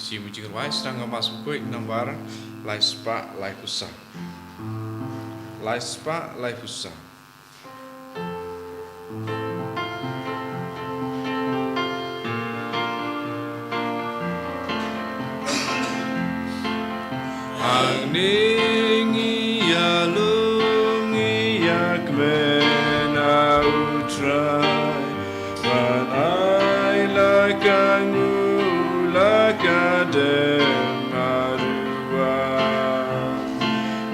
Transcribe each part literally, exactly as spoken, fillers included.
Shi mu jingrwai sdang ka Mass Bakhuid nambar lai spah lai phew saw. Lai spah lai phew saw. Hangne ngi ïalum ngi ïakmen ha U Trai, ban ai la ka nguh la ka dem ha ruh.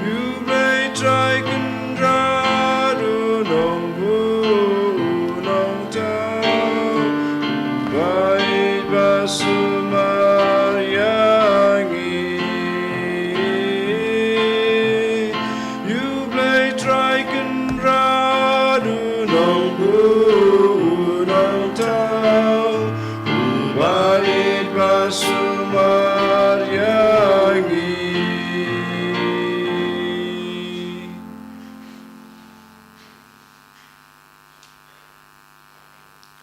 U Blei Trai Kynrad u nongbuh u nongthaw, u bait ba sumar ïa ngi. U Blei Trai Kynrad u nongbuh u nongthaw, u bait ba sumar ïa ngi.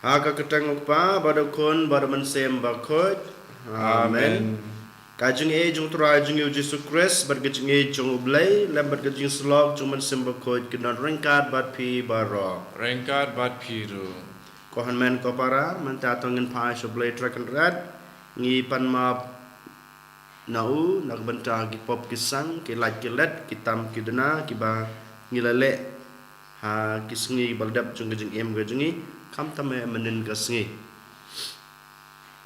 Ha ka kyrteng U Kpa bad U Khun bad U Mynsiem Bakhuid. Amen. Amen. Ka jingïeit jong U Trai jong ngi U Jisu Khrist bad ka jingïeit jong U Blei lem bad ka jingsyllok jong U Mynsiem Bakhuid kin don ryngkat bad phi baroh. Ryngkat bad phi ruh. Ko hynmen ko para, mynta to ngin phai sha U Blei Trai Kynrad, ngi pan map na u na ka bynta ki pop ki sang, ki lait ki let, ki tam ki duna kiba ngi la leh ha ki sngi ba la dep jong ka jingim ka jong ngi, khamtam eh mynnin ka sngi.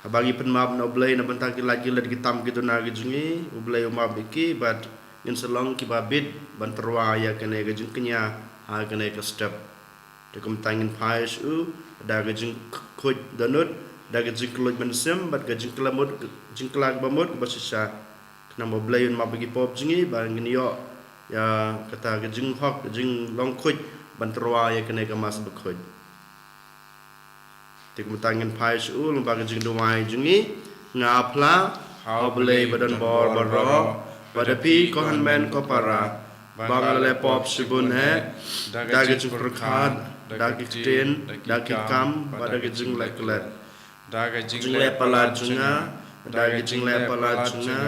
Haba ngi pan map na U Blei na bynta ki lait ki let, ki tam ki duna ka jong ngi, U Blei u map ïa ki bad ngin sa long kiba bit ban tyrwa ïa kane ka jingkñia ha kane ka step. Te kumta ngin phai sha u da ka jingkhuid dohnud, da ka jingkylluid mynsiem bad ka jingkylla mut, jingkylla kaba mut kaba shisha. Khnang ba U Blei un map ïa ki pop jong ngi ba ngin ïoh ïa kata ka jinghok, ka jinglong khuid ban tyrwa ïa kane ka Mass Bakhuid. Te kumta ngin phai sha u lyngba ka jingduwai jong ngi. Nga phla ha U Blei ba don bor baroh, bad da phi ko hynmen ko para, ba nga la leh pop shibun eh, da ka jingpyrkhat, da ki ktien, da ki kam bad da ka jingleh klet, da ka jingleh palat jong nga, da ka jingleh palat jong nga,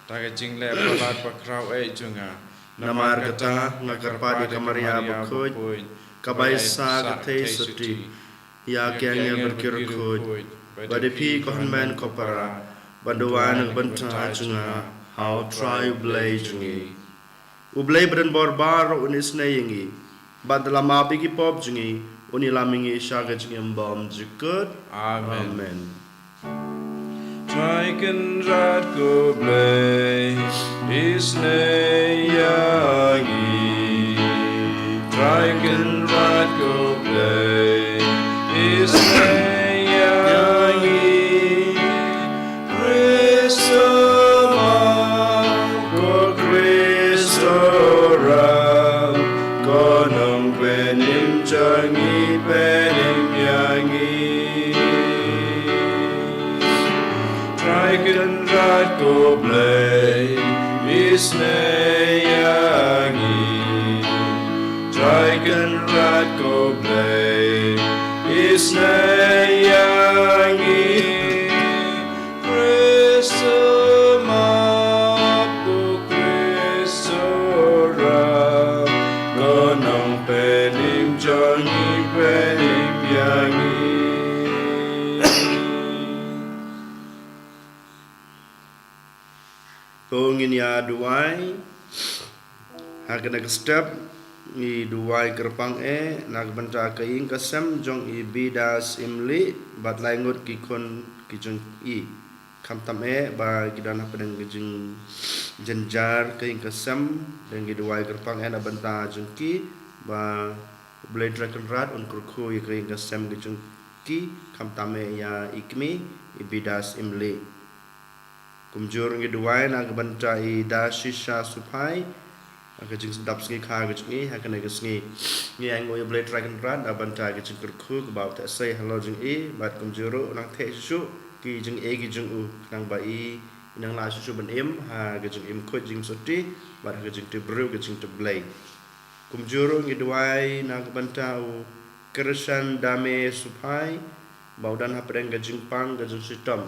da ka jingleh palat bakhraw eh jong nga. Namar kata nga kyrpad ïa ka Maria Bakhuid, kaba ïa sah ka theisotti ïa ki angel bad ki riewkhuid, bad da phi ko hynmen ko para, ban duwai na ka bynta jong nga ha U Trai U Blei jong ngi. U Blei ba don bor baroh un isynei ïa ngi, bad da la map ïa ki pop jong ngi, un ïalam ïa ngi sha ka jingim bymjukut. Amen. Amen. Trai Kynrad ko Blei, isynei ïa ngi. Trai Kynrad ko Blei, isynei ïa ngi. Khrist u map, ko Khrist u ram, ko Nongpynim jong ngi, pynim ïa ngi. Trai Kynrad ko Blei, isynei ïa ngi. Trai Kynrad ko Blei, isynei ïa ngi. Khrist u map, ko Khrist u ram, ko Nongpynim jong ngi, pynim ïa ngi. To ngin ïa duwai. Ha kane ka step ngi duwai kyrpang eh na ka bynta ka ïing ka sem jong i Bidas Imli bad lai ngut ki khun ki jong i. Khamtam eh ba ki don hapdeng ka jingjynjar ka ïing ka sem, te ngi duwai kyrpang eh na bynta jong ki ba U Blei Trai Kynrad un kyrkhu ïa ka ïing ka sem ka jong ki, khamtam eh ïa i kmie i Bidas Imli. Kumjuh ruh ngi duwai na ka bynta i Da Shisha Suphai, ha ka jingsdap sngi kha ka jong i ha kane ka sngi. Ngi ainguh ïa U Blei Trai Kynrad na ka bynta ka jingkyrkhu kaba u theh sei halor jong i, bad kumjuh ruh nang theh shuh shuh ki jingeh ki jong u, khnang ba i nang lah shuh shuh ban im ha ka jingim khuid jingim sotti bad ha ka jingtip briew ka jingtip Blei. Kumjuh ruh ngi duwai na ka bynta u Krishan Dame Suphai, ba u don hapdeng ka jingpang ka jingshitom.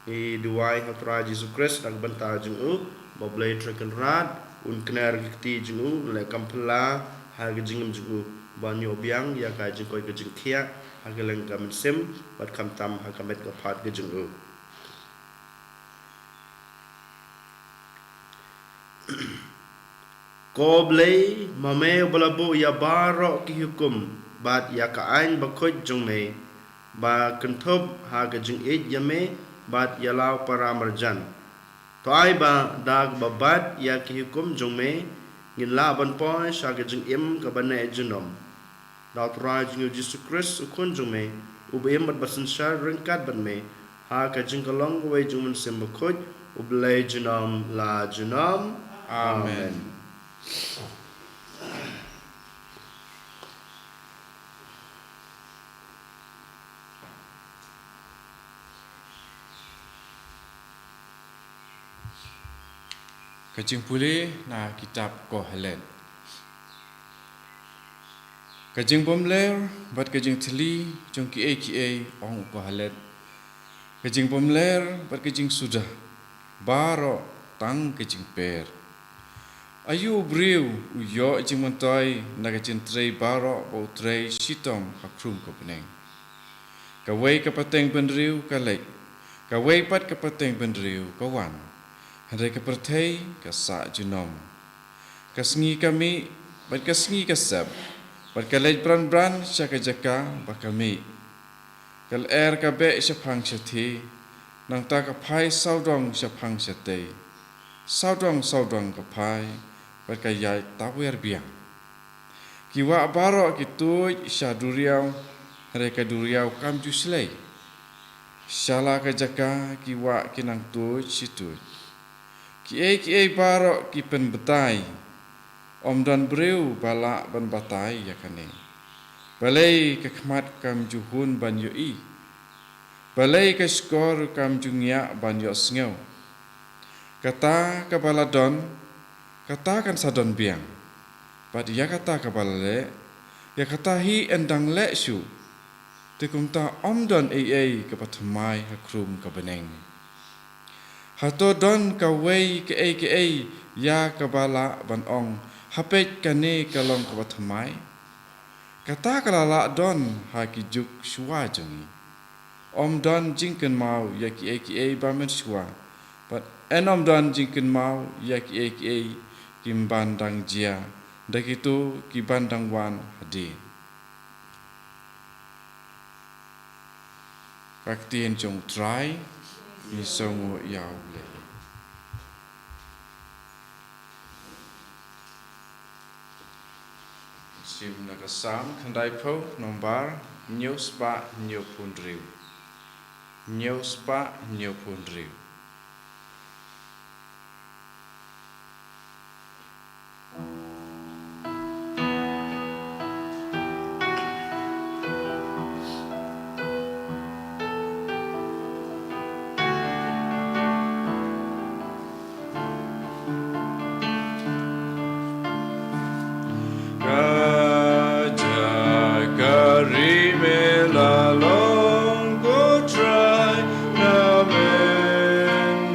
Ngi duwai ha u Trai Jisu Khrist na ka bynta jong u, ba u Blei Trai Kynrad un kner ki kti jong u, leh kam phylla ha ka jingim jong u, ban ïoh biang ïa ka jingkoit ka jingkhiah ha ka liang ka mynsiem, bad khamtam ha ka met ka phad ka jong u. Ko Blei, ma me uba la buh ïa baroh ki hukum bad ïa ka aiñ bakhuid jong me, ba kynthup ha ka jingïeit ïa me bad ïa la u para marjan. To ai ba da kaba bat ïa ki hukum jong me, ngin lah ban poi sha ka jingim kaba neh junom. Da u Trai jong ngi u Jisu Khrist u Khun jong me, uba im bad ba synshar ryngkat bad me ha ka jingkyllon kawei jong u Mynsiem Bakhuid, U Blei junom la junom. Amen. Amen. Ka jingpule na kitab Kohelet. Ka jingbymler bad ka jingthylli jong kiei kiei, ong u Kohelet. Ka jingbymler bad ka jingsuda, baroh tang ka jingper. Aïu u briew u ïoh jingmyntoi na ka jingtrei baroh ba u trei shitom ha khrum ka bneng? Kawei ka pateng bynriew ka leit, kawei pat ka pateng bynriew ka wan, hynrei ka pyrthei ka sah junom. Ka sngi ka mih, bad ka sngi ka sep, bad ka leit bran bran sha ka jaka ba ka mih. Ka lyer ka beh shaphang shathie, nangta ka phai sawdong shaphang shatei. Sawdong sawdong ka phai, bad ka ïaid tawiar biang. Ki wah baroh ki tuid sha duriaw, hynrei ka duriaw kam ju shlei. Sha la ka jaka ki wah ki nang tuid shi tuid. Kiei kiei baroh ki pynbatai, ym don briew ba lah ban batai ïa kane. Balei ka khmat kam ju hun ban ïohi? Balei ka shkor kam ju ngiah ban ïohsngew? Kata kaba la don, kata kan sa don biang. Bad ïa kata kaba la leh, ïa kata hi yn dang leh shuh. Te kumta ym don ei ei kaba thymmai ha khrum ka bneng. Hato don kawei kaei kaei ïa kaba lah ban ong, ha peit kane ka long kaba thymmai? Kata ka la lah don ha ki juk shuwa jong ngi. Ym don jingkynmaw ïa kiei kiei ba mynshuwa, bad yn ym don jingkynmaw ïa kiei kiei kim ban dang jia, da kito ki ban dang wan hadien. Ka ktien jong u Trai. Ngi sngewnguh ïa u Blei. Shim na ka Salm khyndaiphew, nombar hynñiew spah hynñiewphew hynriew. Hynñiew spah hynñiewphew hynriew. Ka jaka ri me la long, ko Trai, na mynnyngkong.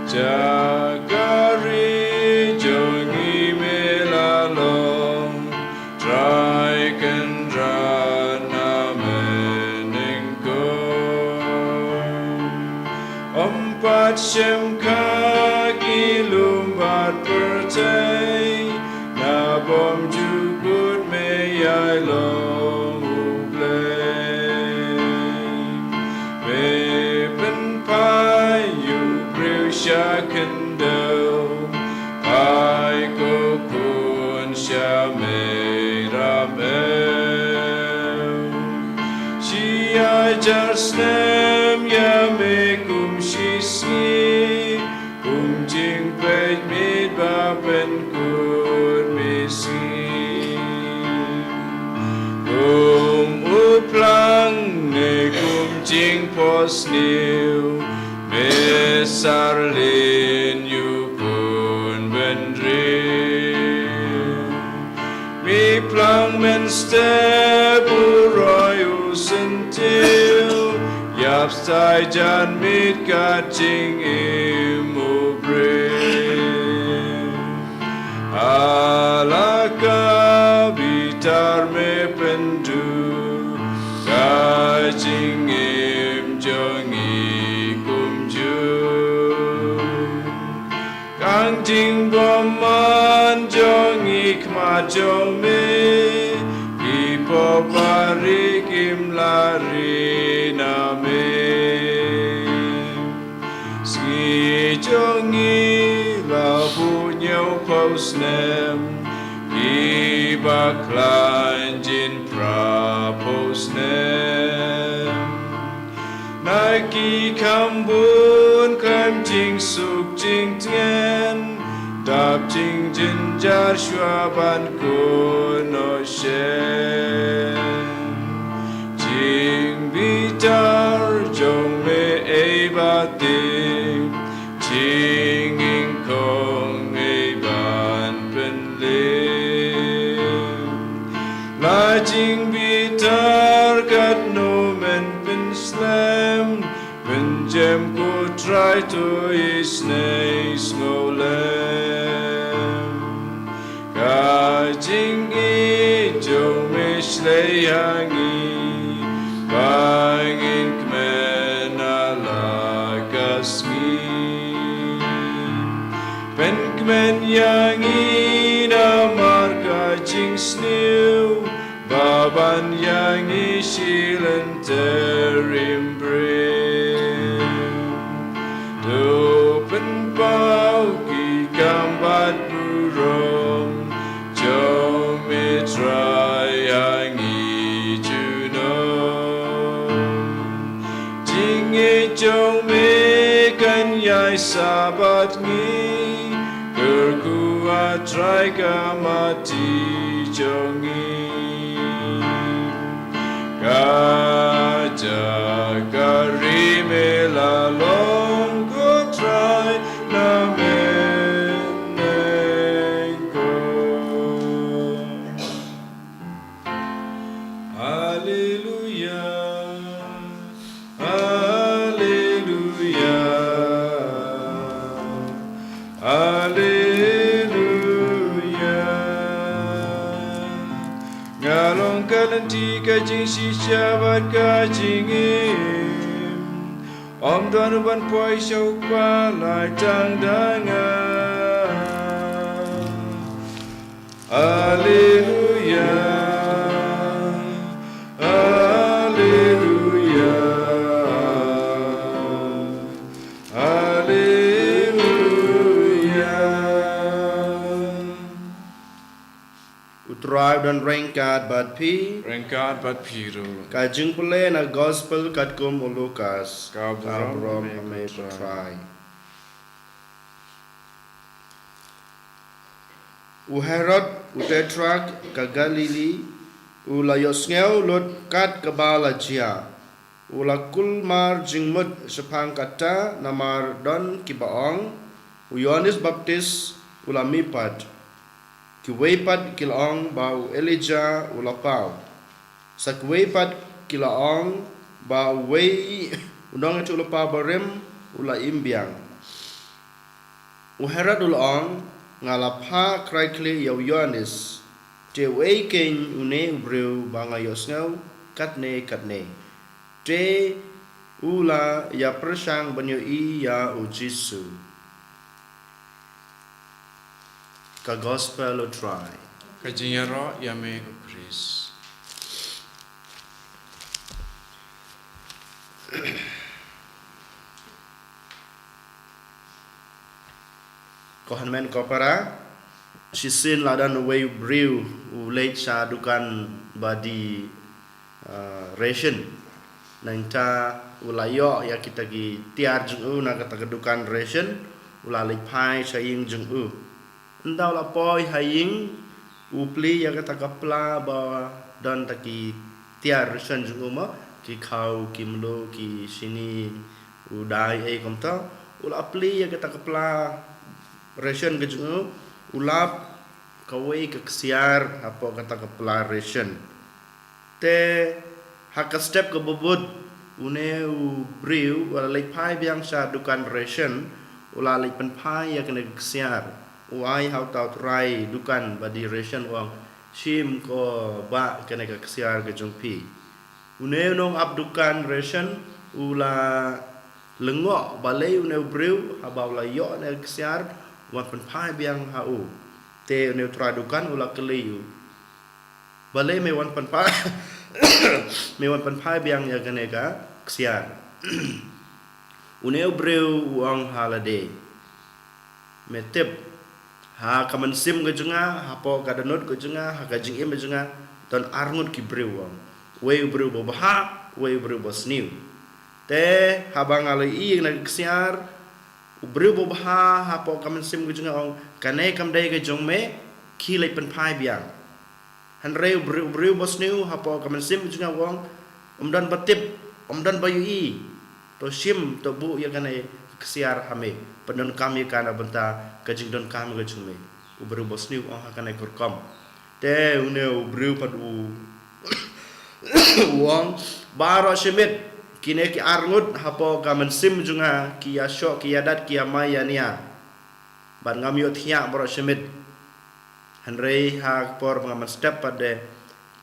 Jaka ri jong ngi me la long, Trai Kynrad, na mynnyngkong. Ym pat shim ka ki lum bad pyrthei, naba ym ju kut me ïai long U Blei. Me pynphai ïa u briew sha khyndew, phai ko khun sha mei ramew. Shi hajar snem ïa me kum shi sngi, kum jingpeit miet ba pynkut misngi. Kum u phlang ne kum jingphohsniew, me sarlin ïa u khun bynriew. Me phlang mynstep u roi u syntiew, Sa jan mit ka jingim u briew. Ha la ka bitar me pynduh ka jingim jong ngi kumjuh. Kang jingbymman jong ngi khmat jong me, ki pop bari kim la ri na me. Sngi jong ngi la buh hynñiewphew snem, ki bakhlaiñ jin phraphew snem. Na ki kham bun khlem jingsuk jingtngen, dap jingjynjar shuwa ban kut noh shen. Jingbitar jong me ei ba tip, jingïengkhong ei ban pynlip. La jingbitar katno men pynslem, pynjem ko Trai to isynei sngewlem. Ka jingïeit jong me shlei ha ngi, ba ngin kmen ha la ka sngi. Pynkmen ïa ngi namar ka jingsniew, ba ban ïa ngi shi lynter im briew. To pynpaw ki kam bad burom jong me Trai ha ngi junom. Jingïeit jong me kan ïai sah bad ngi, kyrkhu ha Trai ka mati jong ngi. Ka jaka ri me la long ko Trai na mynnyngkong. Haleluya. Haleluya. Haleluya. Nga long ka lynti, ka jingshisha bad ka jingim. Ym don uban poi sha u Kpa lait tang da nga. Haleluya. Haleluya. Haleluya. U Trai u don ryngkat bad phi. Ryngkat bad phi ruh. Ka jingpule na Gospel katkum u Lukas. Ka burom ha me, ko Trai. U Herod, u Tetrark ka Galili, u la ïohsngew lut kat kaba la jia. U la kulmar jingmut shaphang kata, namar don kiba ong, u Ïoannis Baptis u la mihpat. Kiwei pat ki la ong ba u Elijah u la paw. Sa kiwei pat ki la ong ba uwei u nongïathuhlypa barim u la im biang. U Herod u la ong, nga la phah krai khlieh ïa u Ïoannis, te uei keiñ une u briew ba nga ïohsngew katne katne? Te u la ïapyrshang ban ïohi ïa u Jisu. Ka Gospel u Trai. Ka jingïaroh ïa me, ko Khrist. Ko hynmen ko para, shisien la don uwei u briew u leit sha dukan ba die, ah, ration. Nangta u la ïoh ïa kita ki tiar jong u na kata ka dukan ration, u la leit phai sha ïing jong u. Ynda u la poi ha ïing, u plie ïa kata ka pla ba don ta ki tiar ration jong u mo, ki khaw, ki mluh, ki shini, u dai, ei kumta. U la plie ïa kata ka pla ration ka jong u, u lap kawei ka ksiar hapoh kata ka pla ration. Te ha ka step kaba bud, Une u briew u la leit phai biang sha dukan ration, u la leit pynphai ïa kane ka ksiar. U ai ha uta u trai dukan ba die ration, u ong, "Shim ko bah kane ka ksiar ka jong phi." Une u nongap dukan ration u la lyngngoh balei une u briew haba u la ïoh ne ka ksiar, u wan pynphai biang ha u. Te une u trai dukan u la kylli u, "Balei me wan pynphai, me wan pynphai biang ïa kane ka ksiar?" Une u briew u ong ha lade, "Me tip, ha ka mynsiem ka jong nga, hapoh ka dohnud ka jong nga, ha ka jingim ka jong nga, don ar ngut ki briew," u ong. "Uwei u briew ba bha, uwei u briew ba sniew. Te haba nga la ïohi ïa kane ka ksiar, u briew ba bha hapoh ka mynsiem ka jong nga, u ong, kane kam dei ka jong me, khie leit pynphai biang. Hynrei u briew, u briew ba sniew hapoh ka mynsiem ka jong nga, u ong, ym don ba tip, ym don ba ïohi. To shim, to buh ïa kane ka ksiar ha me, pyndonkam ïa ka na bynta ka jingdonkam ka jong me." U briew ba sniew u ong ha kane ka rukom. Te une u briew pat u u ong, "Baroh shi miet, kine ki ar ngut hapoh ka mynsiem jong nga ki ïashoh ki ïadat, ki ïamai ïania, bad ngam ïohthiah baroh shi miet. Hynrei ha ka por ba ngam mynstep pat de,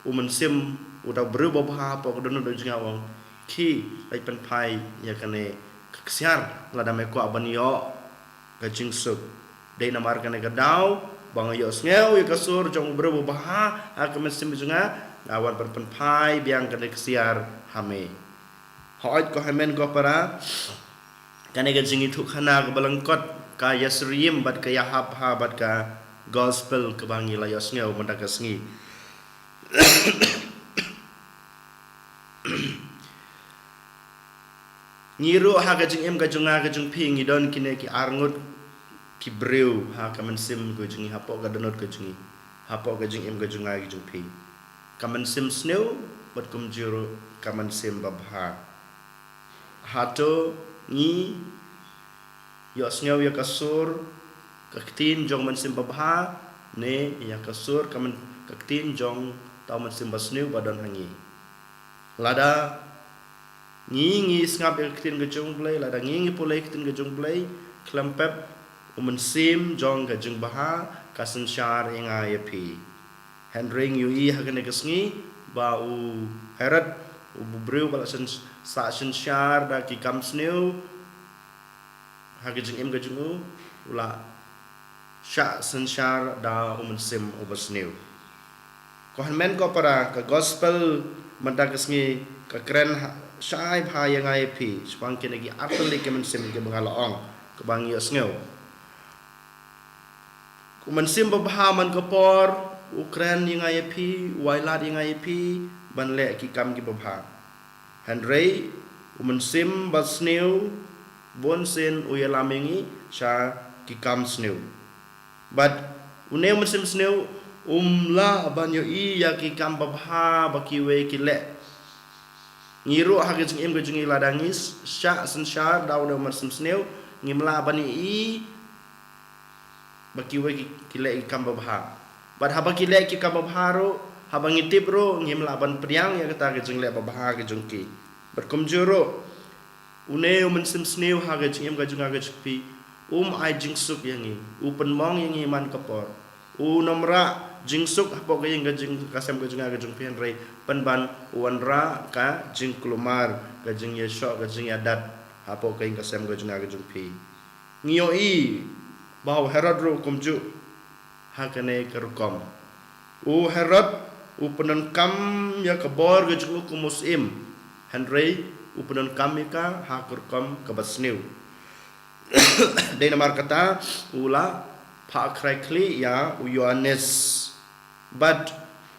u mynsiem, uta u briew ba bha hapoh ka dohnud jong nga, u ong, khie leit pynphai ïa kane ka ksiar, lada me kwah ban ïoh ka jingsuk. Dei namar kane ka daw ba nga ïohsngew ïa ka sur jong u briew ba bha ha ka mynsiem jong nga, nga wan pynphai biang kane ka ksiar ha me." Hooid ko hynmen ko para, kane ka jingïathuhkhana kaba lyngkot ka ïasyriem bad ka ïahap ha bad ka gospel kaba ngi la ïohsngew mynta ka sngi. Ngi ruh ha ka jingim ka jong nga ka jong phi ngi don kine ki ar ngut ki briew ha ka mynsiem ka jong ngi, hapoh ka dohnud ka jong ngi, hapoh ka jingim ka jong nga ka jong phi. Ka mynsiem sniew bad kumjuh ruh ka mynsiem ba bha. Hato ngi ïohsngew ïa ka sur, ka ktien jong mynsiem ba bha, ne ïa ka sur, ka myn-, ka ktien jong uta u mynsiem ba sniew ba don ha ngi? Lada ngi, ngi sngap ïa ka ktien ka jong U Blei, lada ngi, ngi pule ïa ka ktien ka jong U Blei, khlem pep, u mynsiem jong ka jingbha ka synshar ïa nga ïa phi. Hynrei ngi ïohi ha kane ka sngi ba u Herod, u briew ba la syn-, shah synshar da ki kam sniew ha ka jingim ka jong u, u la shah synshar da u mynsiem uba sniew. Ko hynmen ko para, ka gospel mynta ka sngi ka kren ha, shai bha ïa nga ïa phi shaphang kine ki artylli ki mynsiem kiba nga la ong, kaba ngi ïohsngew. U mynsiem ba bha man ka por u kren ïa nga ïa phi, u ailad ïa nga ïa phi ban leh ki kam kiba bha. Hynrei u mynsiem ba sniew bunsien u ïalam ïa ngi sha ki kam sniew. Bad une u mynsiem sniew um lah ban ïohi ïa ki kam ba bha ba kiwei ki leh. Ngi ruh ha ka jingim ka jong ngi, lada ngi shah synshar da une u mynsiem sniew, ngim lah ban ïohi ba kiwei ki, ki leh ki kam ba bha. Bad haba ki leh ki kam ba bha ruh, haba ngi tip ruh, ngim lah ban pdiang ïa kata ka jingleh ba bha ka jong ki. Bad kumjuh ruh, une u mynsiem sniew ha ka jingim ka jong nga ka jong phi um ai jingsuk ïa ngi, u pynmong ïa ngi man ka por. Un ym rah jingsuk hapoh ka ïing ka jing, ka sem ka jong nga ka jong phi, hynrei pynban u wanrah ka jingkulmar, ka jingïashoh, ka jingïadat hapoh ka ïing ka sem ka jong nga ka jong phi. Ngi ïohi ba u Herod ruh kumjuh ha kane ka rukom. U Herod u pyndonkam ïa ka bor ka jong u kum u syiem, hynrei u pyndonkam ïa ka ha ka rukom kaba sniew. Dei namar kata u la phah khraikhlieh ïa u Ïoannis. Bad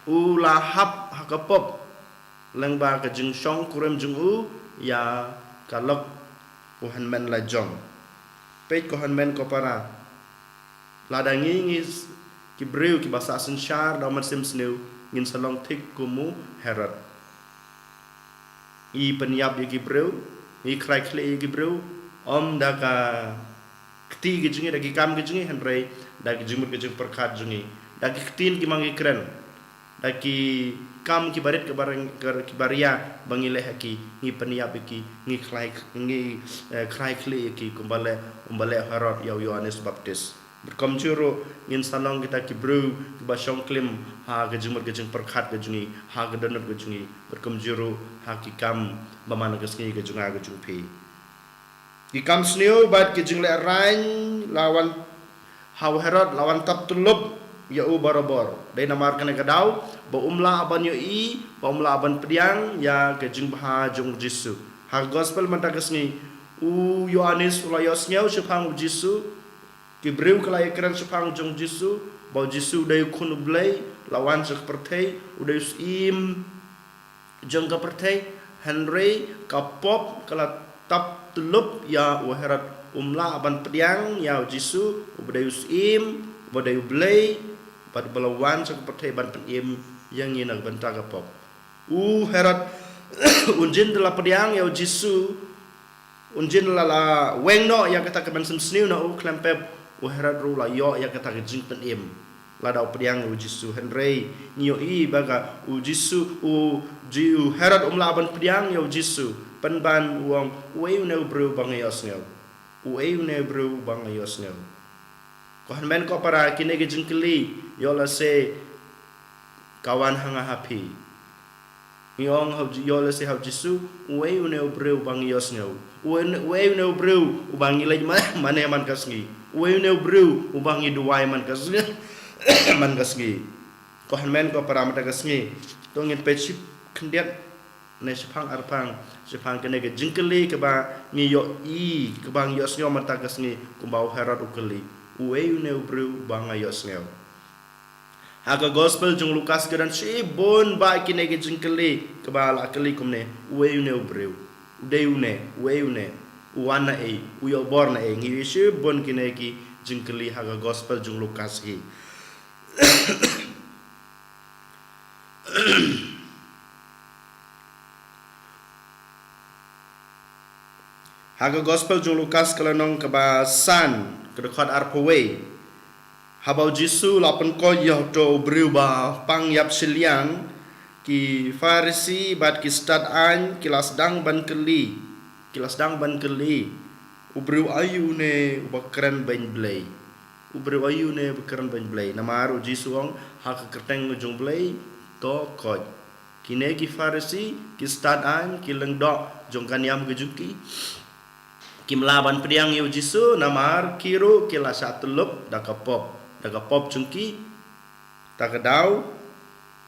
u la hap ha ka pop lyngba ka jingshongkurim jong u ïa ka lok u hynmen la jong. Peit ko hynmen ko para, lada ngi, ngi s-, ki briew kiba shah synshar da u mynsiem sniew, ngin sa long thik kum u Herod. Ngi pynïap ïa ki briew, ngi khraikhlieh ïa ki briew, ym da ka kti ka jong ngi, da ki kam ka jong ngi, hynrei da ki jingmut ka jingpyrkhat jong ngi, da ki ktien kiba ngi kren, Ki kam ki barit ki baria ba ngi leh ha ki, ngi pynïap ïa ki, ngi khlai, ngi, eh, khlai khlieh ïa ki, kumba leh, kumba leh Herod ïa u Ïoannis Baptis. Bad kumjuh ruh ngin sa long kita ki briew kiba shong klim ha ka jingmut ka jingpyrkhat ka jong ngi, ha ka dohnud ka jong ngi, bad kumjuh ruh ha ki kam ba man ka sngi ka jong nga ka jong phi. Ki kam sniew bad ki jinglehrain la wan ha u Herod, la wan tap tyllup ïa u barabor. Dei namar kane ka daw ba um lah ban ïohi, ba um lah ban pdiang ïa ka jingbha jong u Jisu. Ha ka gospel mynta ka sngi, u Ïoannis u la ïohsngew shaphang u Jisu. Ki briew ki la ïakren shaphang jong u Jisu, ba u Jisu u dei u Khun u Blei, la wan sha ka pyrthei, u dei u Syiem jong ka pyrthei. Hynrei ka pop ka la tap tyllup ïa u Herod, um lah ban pdiang ïa u Jisu uba dei u Syiem, uba dei u Blei, bad uba la wan sha ka pyrthei ban pynim ïa ngi na ka bynta ka pop. U Herod un jin da la pdiang ïa u Jisu, un jin la la weng noh ïa kata ka mynsiem sniew na u, khlem pep u Herod ruh la ïoh ïa kata ka jingpynim lada u pdiang ïa u Jisu. Hynrei ngi ïohi ba ka u Jisu, u Ji-, u Herod um lah ban pdiang ïa u Jisu pynban u ong, uei une u briew ba nga ïohsngew? Uei une u briew ba nga ïohsngew? Ko hynmen ko para, kine ki jingkylli ïoh lehse ka wan ha nga ha phi. Ngi ong ha u Ji-, ïoh lehse ha u Jisu, uei une u briew ba ngi ïohsngew? Uei une, uei une u briew uba ngi leit ma-, mane man ka sngi? Uei une u briew uba ngi duwai man ka sngi? Man ka sngi. Ko hynmen ko para, mynta ka sngi to ngin peit shi khyndiat ne shipang arpang shaphang kane ka jingkylli kaba ngi ïohi, kaba ngi ïohsngew mynta ka sngi, kumba u Herod u kylli, uei une u briew uba nga ïohsngew? Ha ka gospel jong u Lukas ka don shibun bha kine ki jingkylli kaba la kylli kumne, uei une u briew? U dei une, uei une? U wan na ei? U ïoh bor na ei? Ngi ïohi shibun kine ki jingkylli ha ka gospel jong u Lukas hi. Ha ka gospel jong u Lukas ka lynnong kaba san, ka dkhot arphew wei. Haba u Jisu u la pynkoit ïa uto u briew ba pang ïap shiliang, ki Pharisi bad ki stad aiñ ki la sdang ban kylli, ki la sdang ban kylli, u briew aïu une uba kren beiñ Blei? U briew aïu une uba kren beiñ Blei? Namar u Jisu u ong, ha ka kyrteng jong u Blei to koit. Kine ki Pharisi, ki stad aiñ, ki lyngdoh jong ka niam ka jong ki, kim lah ban pdiang ïa u Jisu namar ki ruh ki la shah tyllup da ka pop, da ka pop jong ki. Ta ka daw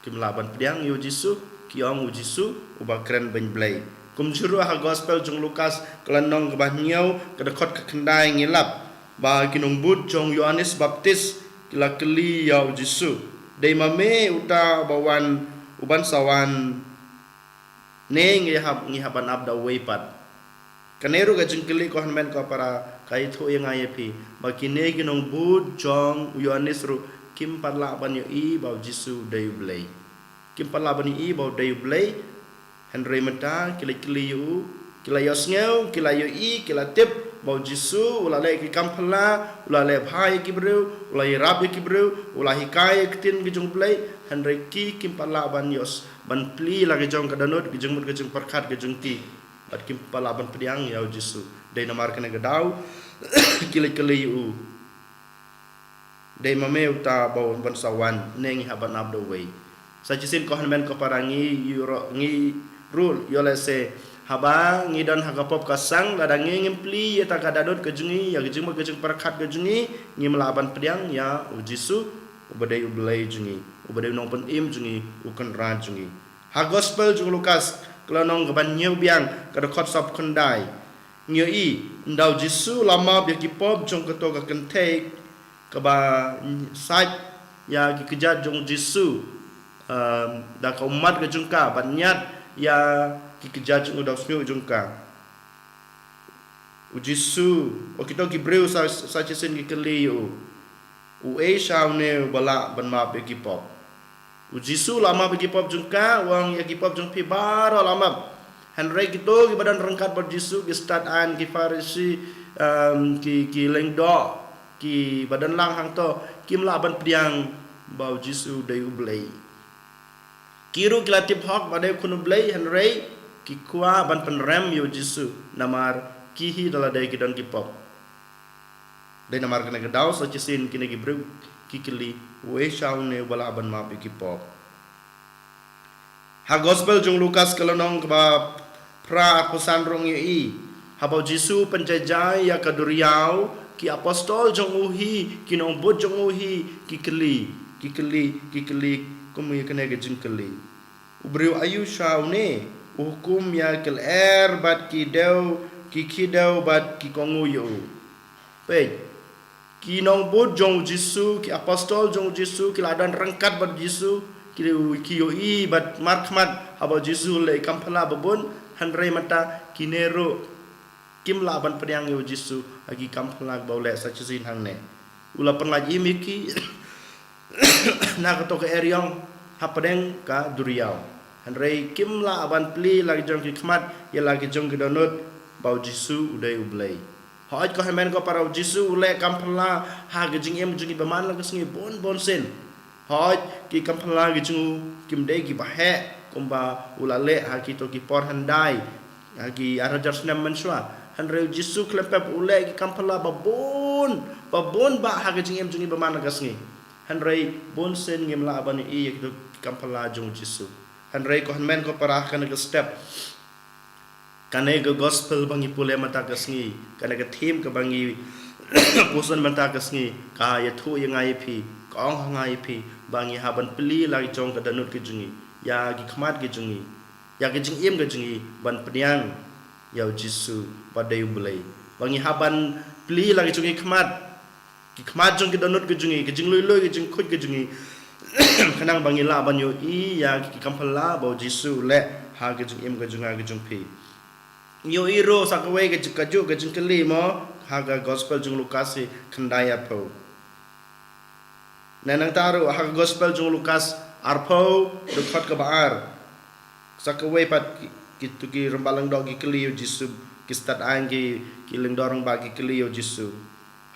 kim lah ban pdiang ïa u Jisu, ki ong u Jisu uba kren beiñ Blei. Kumjuh ruh ha gospel jong u Lukas ka lynnong kaba hynñiew, ka dkhot ka khyndai ngi lap ba ki nongbud jong u Ïoannis Baptis ki la kylli ïa u Jisu, dei ma me uta uba wan, uban sa wan, ne ngi hap, ngi hap ban ap da uwei pat? Kane ruh ka jingkylli, ko hynmen ko para, ka ïathuh ïa nga ïa phi ba kine ki nongbud jong u Ïoannis ruh kim pat lah ban ïohi ba u Jisu u dei u Blei. Kim pat lah ban ïohi ba u dei u Blei. Hynrei mynta ki la kylli ïa u, ki la ïohsngew, ki la ïohi, ki la tip ba u Jisu u la leh ki kam phylla, u la leh bha ïa ki briew, u la ïarap ïa ki briew, u la hikai ïa ka ktien ka jong u Blei. Hynrei ki kim pat lah ban ïohs-, ban plie la ka jong ka dohnud, ka jingmut ka jingpyrkhat ka jong ki. Bad kim pat lah ban pdiang ïa u Jisu. Dei namar kane ka daw ki la kylli ïa u, dei ma me uta uban sa wan, ne ngi hap ban ap da uwei? Sa shisien, ko hynmen ko para, ngi ïoh ruh, ngi ruh ïoh lehse haba ngi don ha ka pop ka sang, lada ngi ngim plie ïa ta ka dohnud ka jong ngi, ïa ka jingmut ka jingpyrkhat ka jong ngi, ngim lah ban pdiang ïa u Jisu uba dei u Blei jong ngi, uba dei u Nongpynim jong ngi, u Kynrad jong ngi. Ha gospel jong u Lukas ka lynnong kaba hynñiew biang, ka dkhot sawphew khyndai, ngi ïohi, ynda u Jisu u la map ïa ki pop jong kato ka kynthei kaba sait ïa ki kjat jong u Jisu, em, da ka ummat ka jong ka, bad ñiad ïa ki kjat jong u, da u shñiuh jong ka. U Jisu, o kito ki briew sa, sa shisien ki kylli ïa u, uei sha une uba lah ban map ïa ki pop? U Jisu u la map ïa ki pop jong ka, u ong, ïa ki pop jong phi baroh la map. Hynrei kito kiba don ryngkat bad u Jisu, ki stad aiñ, ki Pharisi, em, ki, ki lyngdoh, kiba don lang hangto, kim lah ban pdiang ba u Jisu u dei u Blei. Ki ruh ki la tip hok ba dei u Khun u Blei, hynrei ki kwah ban pynrem ïa u Jisu, namar ki hi da lade ki don ki pop. Dei namar kane ka daw sa shisien kine ki briew ki kylli, uei sha une uba lah ban map ïa ki pop. Ha Gospel jong u Lukas ka lynnong kaba phra, arphew san ruh ngi ïohi, haba u Jisu u pynjai jai ïa ka duriaw, ki apostol jong u hi, ki nongbud jong u hi, ki kylli, ki kylli, ki kylli kum ïa kane ka jingkylli: U briew aïu sha une, u hukum ïa ki lyer bad ki dew, ki khiew dew bad ki kohnguh ïa u? Peit, ki nongbud jong u Jisu, ki apostol jong u Jisu, ki la don ryngkat bad u Jisu, ki, ki ïohi bad markhmat haba u Jisu u leh ki kam phylla babun, hynrei mynta kine ruh kim lah ban pdiang ïa u Jisu ha ki kam phylla ba u leh sa shisien hangne. U la pynlait im ïa ki na kato ka eriong hapdeng ka duriaw. Hynrei kim lah ban plie la ki jong ki khmat ïa la ki jong ki dohnud ba u Jisu u dei u Blei. Hooid, ko hynmen ko para, u Jisu u leh kam phylla ha ka jingim jong ngi ba man la ka sngi bun bun sien. Hooid, ki kam phylla ki jong u kim dei kiba heh kumba u la leh ha kito ki por hyndai, ha ki ar hajar snem mynshuwa. Hynrei u Jisu khlem pep u leh ki kam phylla babun, babun bah ha ka jingim jong ngi ba man la ka sngi. Hynrei bun sien ngim lah ban ïohi ïa kito ki kam phylla jong u Jisu. Hynrei ko hynmen ko para, ha kane ka step, kane ka gospel ba ngi pule mynta ka sngi, kane ka theme kaba ngi puson mynta ka sngi, ka ïathuh ïa nga ïa phi, ka ong ha nga ïa phi ba ngi hap ban plie la ki jong ka dohnud ka jong ngi, ïa ki khmat ka jong ngi, ïa ka jingim ka jong ngi ban pdiang ïa u Jisu ba dei u Blei. Ba ngi hap ban plie la ki jong ki khmat, ki khmat jong ki dohnud ki jong ngi, ki jingluilui, ki jingkhuid ki jong ngi, khnang ba ngi lah ban ïohi ïa ki kam phylla ba u Jisu u leh ha ki jingim ki jong nga ki jong phi. Ngi ïohi ruh sa kawei ka jing, kajuh ka jingkylli mo, ha ka gospel jong u Lukas khyndai arphew. Na nangta ruh ha ka gospel jong u Lukas arphew, dkhot kaba ar. Sa kawei pat ki, kito ki rangbah lyngdoh ki kylli ïa u Jisu, ki stad aiñ ki, ki lyngdoh rangbah ki kylli ïa u Jisu.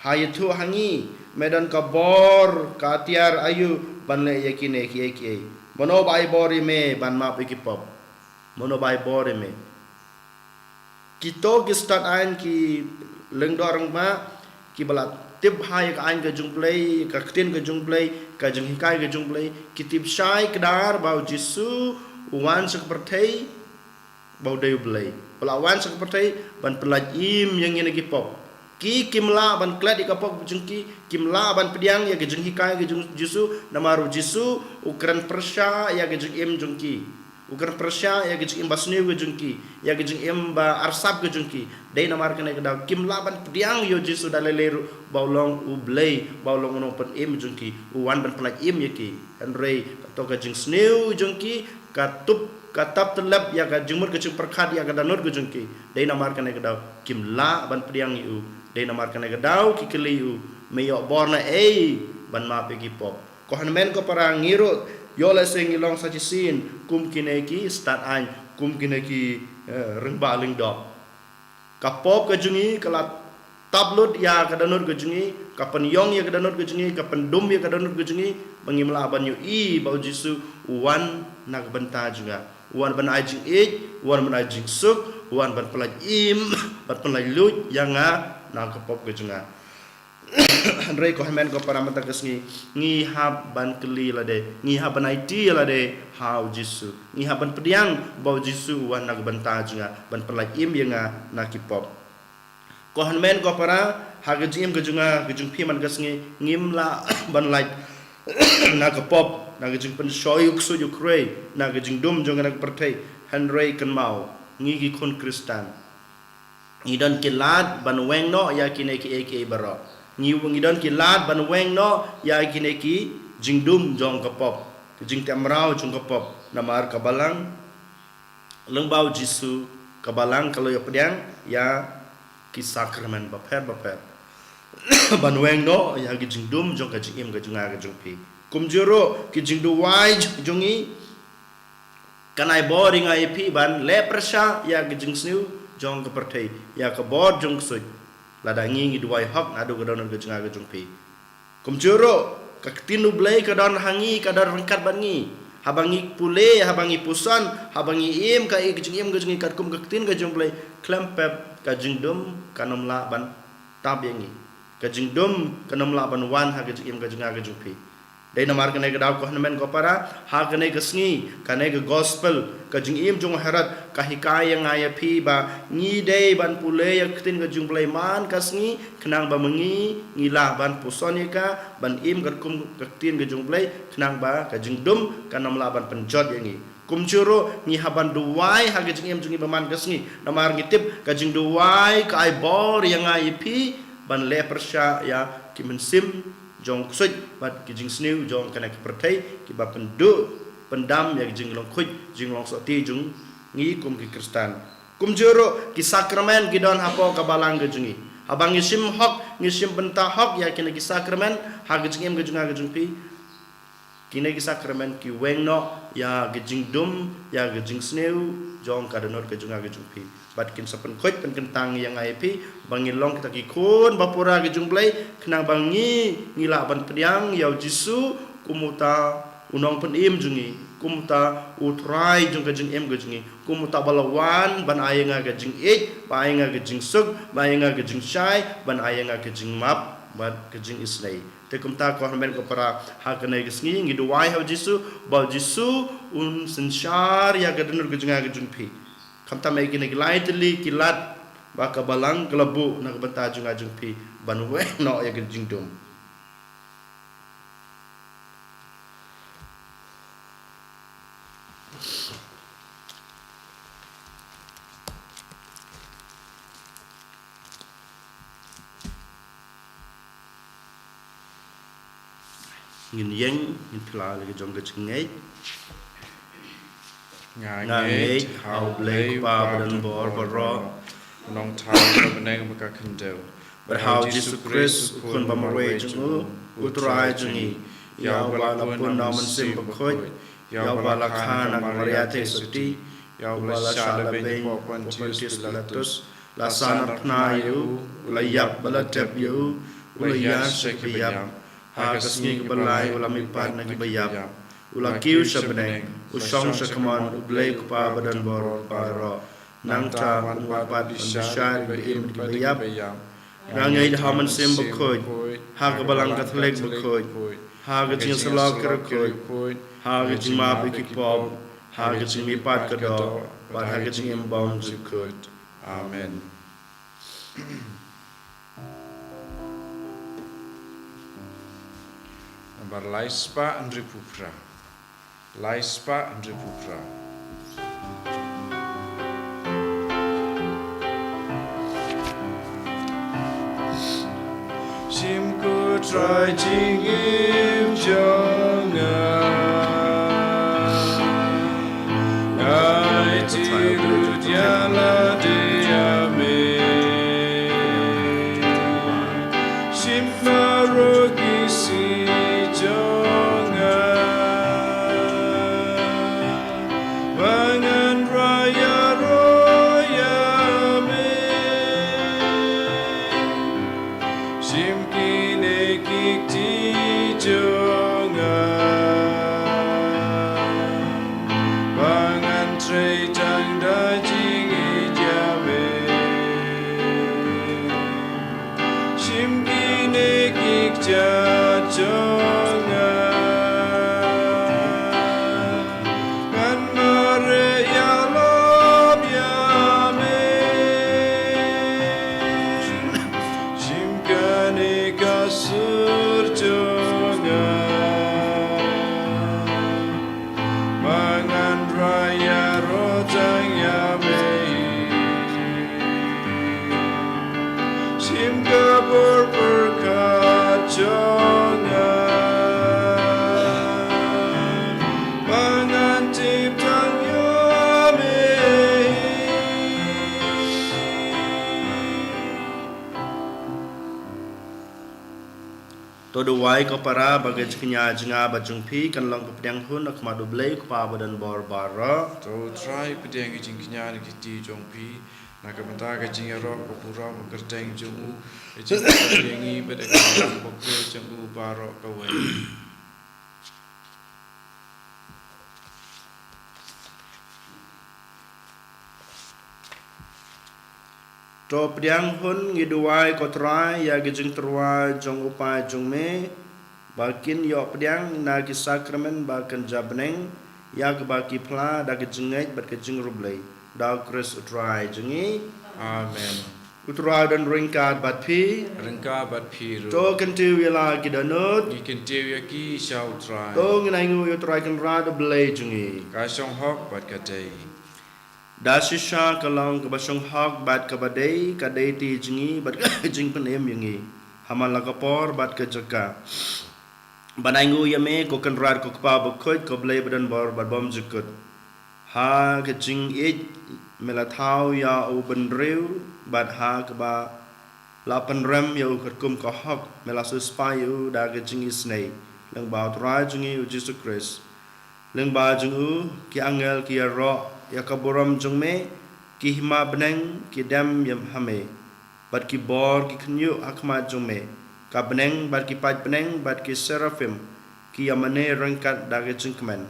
Ha ïathuh ha ngi, me don ka bor ka atiar aïu ban leh ïa kine kiei kiei? Mano ba ai bor ïa me ban map ïa ki pop? Mano ba ai bor ïa me? Kito ki stad aiñ ki lyngdoh rangbah, kiba la tip bha ïa ka aiñ ka jong u Blei, ka ktien ka jong u Blei, ka jinghikai ka jong u Blei, ki tip shai kdar ba u Jisu u wan sha ka pyrthei ba u dei u Blei. Ba la wan sha ka pyrthei ban pynlait im ïa ngi na ki pop. Ki kim lah ban klet ïa ka pop jong ki, kim lah ban pdiang ïa ka jinghikai ka jong u Jisu, namar u Jisu u kren pyrshah ïa ka jingim jong ki. U kren pyrshah ïa ka jingim basniew ka jong ki, ïa ka jingim ba arsap ka jong ki. Dei namar kane ka daw kim lah ban pdiang ïa u Jisu da lei lei ruh ba u long u Blei, ba u long u nongpynim jong ki, u wan ban pynlait im ïa ki. Hynrei kato ka jingsniew jong ki ka tup, ka tap tyllep ïa ka jingmut ka jingpyrkhat ïa ka dohnud ka jong ki. Dei namar kane ka daw kim lah ban pdiang ïa u. Dei namar kane ka daw ki kylli ïa u, me ïoh bor na ei ban map ïa ki pop? Ko hynmen ko para, ngi ruh ïoh lehse ngi long sa shisien kum kine ki stad aiñ, kum kine ki, eh, rangbah lyngdoh. Ka pop ka jong ngi ka la tap lut ïa ka dohnud ka jong ngi, ka pynïong ïa ka dohnud ka jong ngi, ka pyndum ïa ka dohnud ka jong ngi, ba ngim lah ban ïohi ba u Jisu u wan na ka bynta jong nga. U wan ban ai jingïeit, u wan ban ai jingsuk, u wan ban pynlait im, ban pynlait luid ïa nga na ka pop ka jong nga. Hynrei ko hynmen ko para, mynta ka sngi ngi hap ban kylli lade, ngi hap ban aiti lade ha u Jisu. Ngi hap ban pdiang ba u Jisu u wan na ka bynta jong nga, ban pynlait im ïa nga na ki pop. Ko hynmen ko para, ha ka jingim ka jong nga, ka jong phi mynta ka sngi, ngim lah ban lait na ka pop, na ka jingpynshoi u ksuid u khrei, na ka jingdum jong nga na ka pyrthei. Hynrei kynmaw, ngi ki khun Khristan, ngi don ki lad ban weng noh ïa kine kiei kiei baroh. Ngi, ngi don ki lad ban weng noh ïa kine ki jingdum jong ka pop, ki jingteh mraw jong ka pop. Namar ka balang lyngba u Jisu, ka balang ka la ïoh pdiang ïa ki sakramen bapher bapher ban weng noh ïa ki jingdum jong ka jingim ka jong nga ka jong phi. Kumjuh ruh ki jingduwai jong ngi kan ai bor ïa nga ïa phi ban leh pyrshah ïa ka jingsniew jong ka pyrthei, ïa ka bor jong u ksuid, lada ngi ngi duwai hok naduh ka dohnud ka jong nga ka jong phi. Kumjuh ruh ka ktien u Blei ka don ha ngi, ka don ryngkat bad ngi. Haba ngi pule, haba ngi puson, haba ngi im ka, ka jingim ka jong ngi katkum ka ktien ka jong U Blei, khlem pep ka jingdum kan ym lah ban tap ïa ngi. Ka jingdum kan ym lah ban wan ha ka jingim ka jong nga ka jong phi. Dei namar kane ka daw ko hynmen ko para, ha kane ka sngi, kane ka gospel, ka jingim jong u Herod, ka hikai ïa nga ïa phi ba ngi dei ban pule ïa ka ktien ka jong U Blei man ka sngi, khnang ba ma ngi ngi lah ban puson ïa ka, ban im katkum ka ktien ka jong U Blei, khnang ba ka jingdum kan ym lah ban pynjot ïa ngi. Kumjuh ruh ngi hap ban duwai ha ka jingim jong ngi ba man ka sngi. Namar ngi tip ka jingduwai ka ai bor ïa nga ïa phi ban leh pyrshah ïa ki mynsiem jong ksuid bad ki jingsniew jong kane ka pyrthei kiba pynduh pyndam ïa ka jinglong khuid jinglong sotti jong ngi kum ki Khristan. Kumjuh ruh ki sakramen ki don hapoh ka balang ka jong ngi. Haba ngi shim hok, ngi shim bynta hok ïa kine ki sakramen ha ka jingim ka jong nga ka jong phi. Kine ki sakramen ki weng noh ïa ka jingdum, ïa ka jingsniew jong ka dohnud ka jong nga ka jong phi. Bad kin sa pynkhuid pynkyntang ïa nga ïa phi ba ngin long kita ki khun ba pura ka jong U Blei, khnang ba ngi ngi lah ban pdiang ïa u Jisu kum uta u nongpynim jong ngi, kum uta u Trai jong ka jingim ka jong ngi, kum uta ba la wan ban ai ïa nga ka jingïeit, ban ai ïa nga ka jingsuk, ban ai ïa nga ka jingshai, ban ai ïa nga ka jingmap bad ka jingisynei. Te kumta ko hynmen ko para, ha kane ka sngi ngi duwai ha u Jisu, ba u Jisu un synshar ïa ka dohnud ka jong nga ka jong phi. Khamtam ïa kine ki lai tylli ki lad ba ka balang ka la buh na ka bynta jong nga jong phi ban weng noh ïa ka jingdum. Ngin ïeng, ngin phylla ïa la ka jong ka jingngeit. Nga ngeit ha U Blei Kpa badonbor baroh, u nongthaw uba ha bneng bad ha ka khyndew, bad ha u Jisu Khrist u Khun bamarwei jong u, u Trai jong ngi, ïa uba la pun na u Mynsiem Bakhuid, ïa uba la kha na ka Maria Theisotti, ïa uba la shah lehbeiñ hapoh Pontius Pilatus, la sah narphna ïa u, u la ïap bad la tep ïa u, u la ïaid sha kiba ïap, ha ka sngi kaba lai u la mihpat na kiba ïap, u la kiew sha bneng, u shong sha kamon U Blei Kpa badonbor baroh. Nangta un wan pat ban bishar ïa kiba im bad kiba ïap. Nga ngeit ha u Mynsiem Bakhuid, ha ka Balang Katholik bakhuid, ha ka jingïasyllok ki riewkhuid, ha ka jingmap ïa ki pop, ha ka jingmihpat ka doh, bad ha ka jingim bymjukut kut. Amen. Nambar lai spah hynriewphew phra. Lai spah hynriewphew phra. Shim ko Trai jingim jong nga, nga aiti ruh ïa lade ïa me. Shim baroh ki sngi jong nga, ba ngan rai ïaroh ïa me. Shim kine ki kti jong nga, ba ngan trei tang da jingïeit ïa me. Shim kine ki kjat jong nga, ngan mareh ïalap ïa me. Shim kane ka sur jong nga, ba ngan rai ïaroh tang ïa me. Shim ka bor pyrkhat jong nga, ba ngan tip tang ïa me. To duwai ko para ba ka jingkñia jong nga bad jong phi kan long ka pdiang hun ha khmat U Blei Kpa badonbor baroh. To Trai pdiang ka jingkñia na ki kti jong phi, na ka bynta ka jingïaroh ka burom ka kyrteng jong u, ka jingkyrkhu ïa ngi bad ïa ka jingbakhraw jong u baroh kawei. To pdiang hun, ngi duwai ko Trai, ïa ki jingtyrwa jong u Kpa jong me, ba kin ïoh pdiang na ki sakramen ba kynja bneng, ïa kaba ki phla da ki jingngeit bad ki jingriewblei. Da u Khrist u Trai jong ngi. Amen. U Trai un ryngkat bad phi. Ryngkat bad phi ruh. To kyntiew ïa la ki dohnud. Ngi kyntiew ïa ki sha u Trai. To ngin ainguh ïa u Trai Kynrad u Blei jong ngi. Ka shong hok bad ka dei. Da shisha ka long kaba shong hok bad kaba dei, ka dei ti jong ngi bad ka jingpynim ïa ngi ha man la ka por bad ka jaka, ban ainguh ïa me ko Kynrad, ko Kpa bakhuid, ko Blei badonbor bad bymjukut. Ha ka jingïeit me la thaw ïa u bynriew, bad ha kaba la pynrem ïa u katkum ka hok me la siewspah ïa u da ka jingisynei, lyngba u Trai jong ngi u Jisu Khrist. Lyngba jong u ki angel ki ïaroh ïa ka burom jong me, ki hima bneng ki dem ïa ha me, bad ki bor ki khynñiuh ha khmat jong me. Ka bneng bad ki paid bneng bad ki seraphim ki ïamane ryngkat da ka jingkmen.